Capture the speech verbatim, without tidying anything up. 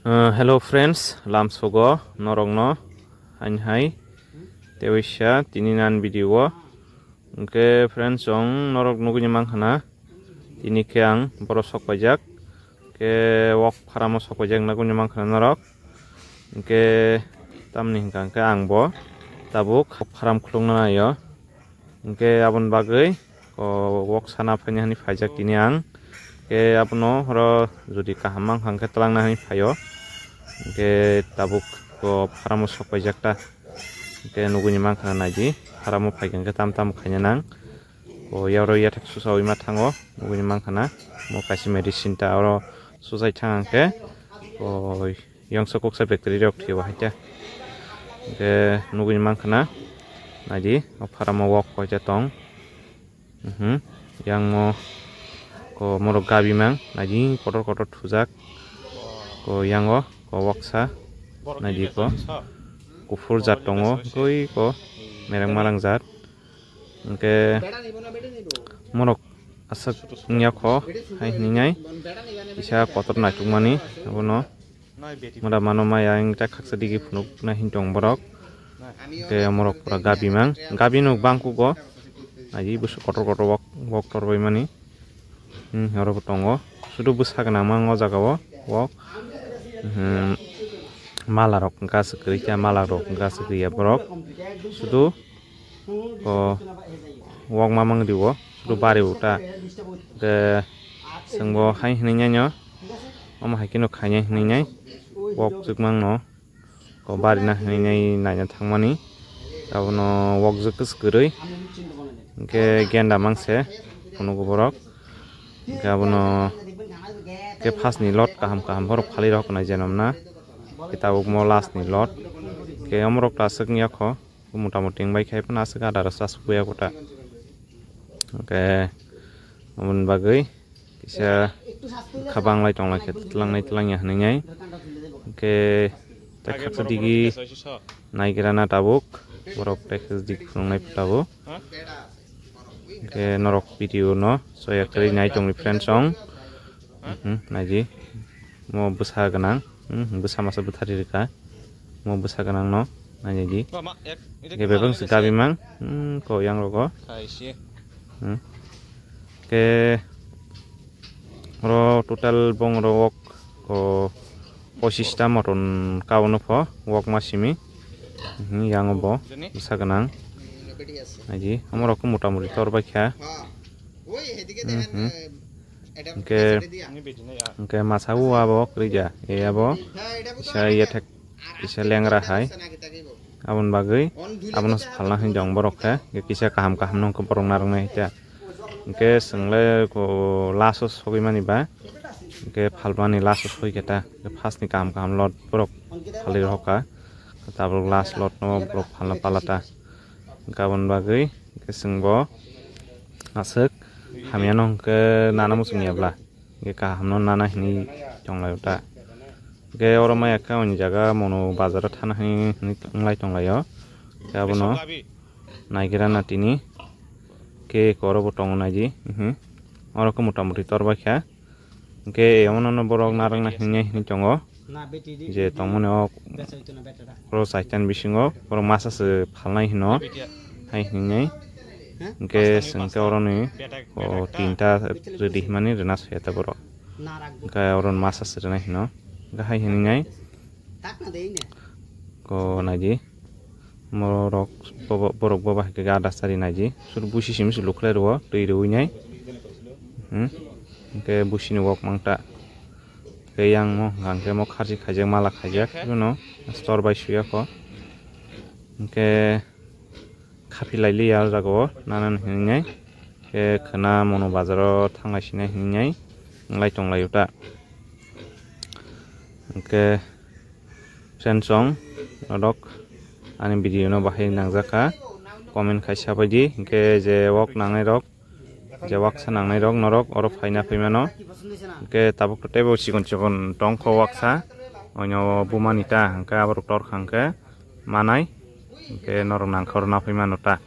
Uh, hello friends, lamsogo norokno hain hai tewaisa tini nan video o. Hwnkhe friends, chwng norok nugwi mankha na, tini khe ang boro sok paijak, khe wok pharamo sok paijak nugwi mankha na norok. Hwnkhe tamni hwnkha hwnkhe ang bo tabuk pharam khulukna naio. Hwnkhe aboni bagwi ko wok sana phaina hwnwi phaijak tini ang. Khe abono oro jodi kaham mankha hwnkhe twlangna hwnwi phaio. Hwnkhe tabuk ko pharamo sok paijak ta. Hwnkhe nugwi mankha naidi, pharamo phaikha hwnkhe tam tam khaina nang. Ko yauro yathek susaui ma thango, nugwi mankha na. Mo kaisa medicine ta oro susai thang hwnkhe. Ko Yongsa kuksa factory rok thwiyo hai khe. Hwnkhe nugwi mankha na. Naidi, o pharamo wok koi khe tong. Mhm. Yang mo ko morok gabi mang. Naidi, kotor kotor thujak. Ko yango, ko woksa. Naidi ko. Kuphur jat tongo, goi ko mereng marang jat. Hwnkhe morok aswk wngya kho hai hwnwi nai kisa kotor naitukmani abono. Mura mano maya wng ta khaksa digi phunukna hin tong borok. Hwnkhe morok pura gabi mang, gabi nuk bang kugo. Naidi bwswk kotor kotor wok, wok torbaimani. Hmm, oro bo tongo. Sudu bwsa gwnang mang o jaga o wok. Hmm, mala rok wngkha aswk kwrwi khe, mala rok wngkha aswk kwrwi ya borok. Sudu o wok ma mang di o, sudu bari o ta. Hwnkhe chwng bo hai hwnwi nai no, omo hai kheno khainai hwnwi nai wok chwk mang no. Ko barina hinwi nai naina thangmani. Abono wokjak kwswk kwrwi. Hwnkhe genda mangse phunugo borok. Hwnkhe abono khe phasni lot kaham kaham borok phalwi rok nai jenomna. Khe tabuk mo last ni lot. Khe omorok ta aswk wngya kho. Mota moti wngbai khe phano aswk adaro chasuk ya kota. Hwnkhe aboni bagwi kisa kha banglai tonglai khe tlangnai tlangya hwnwi nai. Hwnkhe tei khaksa digi naigra na tabuk, borok tei khaksa digi phunuknai tabuk. Hwnkhe norok video no soya kwrwi nai tongni friends song. Mhm, naidi. Mo bwsa gwnang. Hmm, bwsa masa bwthari rwkha. Mo bwsa gwnang no naidi. Hwnkhe bebak se gabi mang. Hmm, ko yang rogo. Hmm. Ke oro total bong oro wok ko pochista moton kaono pho wok ma simi. Hmm, yang bo bwsa gwnang. Naidi, omo rok ko mota moti tor bai kha. Hmm, hmm. Hwnkhe, hwnkhe masa o abo kwrwi ya, e abo kisa yathek, kisa lengra hai. Aboni bagwi abono phalna hwnwi tong borok khe, hwnkhe kisa kaham kaham no hwnkhe borok narwknai khe. Hwnkhe chwngle ko last o sogwi mani ba, hwnkhe phalmani last o soi khe ta, hwnkhe first ni kaham kaham lot borok phalwi rohor kha, tabuk last lot no borok phalna pala ta. Hwnkhe aboni bagwi hwnkhe chwng bo aswk hamya no hwnkhe nana muchung ya bla. Hwnkhe kaham no nana hinwi tong lai ta. Hwnkhe oro maya khe oni jaga mono bazar o thana hinwi hinwi wng lai tong lai o. Hwnkhe abono naigra na tini. Hwnkhe eko oro bo tongo naidi. Mhm. Oro khe mota moti tor bai kha. Hwnkhe omono borok narwkna hinwi hinwi tongo. Je tongmani o oro chaitani bisingo borok masa se phalnai hino hai hinwi. Hwnkhe chwng khe oroni o tinta rwdi himani rwna soya ta borok. Hwnkhe oro masa se rwnai hino. Hwnkhe hai hinwi nai ko naidi. Borok bobo, borok bobo hai khe gada sari naidi. Sur busi simi se lukhlai rwo twi rwi nai. Hmm. Hwnkhe busini wok mang ta. Hwnkhe yang mo hwnkha hwnkhe mo kharchi khaijak mala khaijak. Jono store bai suya kho. Hwnkhe khaphi lai liya o jaga o nana hinwi nai. Hwnkhe khwna mono bazar o thanglai sinai hinwi nai. Wng lai tong lai o ta. Hwnkhe friends song norok ani video no bahai nangjak kha, comment khai sabai di, hwnkhe je wok nangnai rok, je waksa nangnai rok norok oro phaina phai mano. Hwnkhe tabuk to teibo chikon chikon tong kho waksa, oino buma ni ta, hwnkhe aborok tor kha hwnkhe manai, hwnkhe norok nang kha oro na phai mano ta.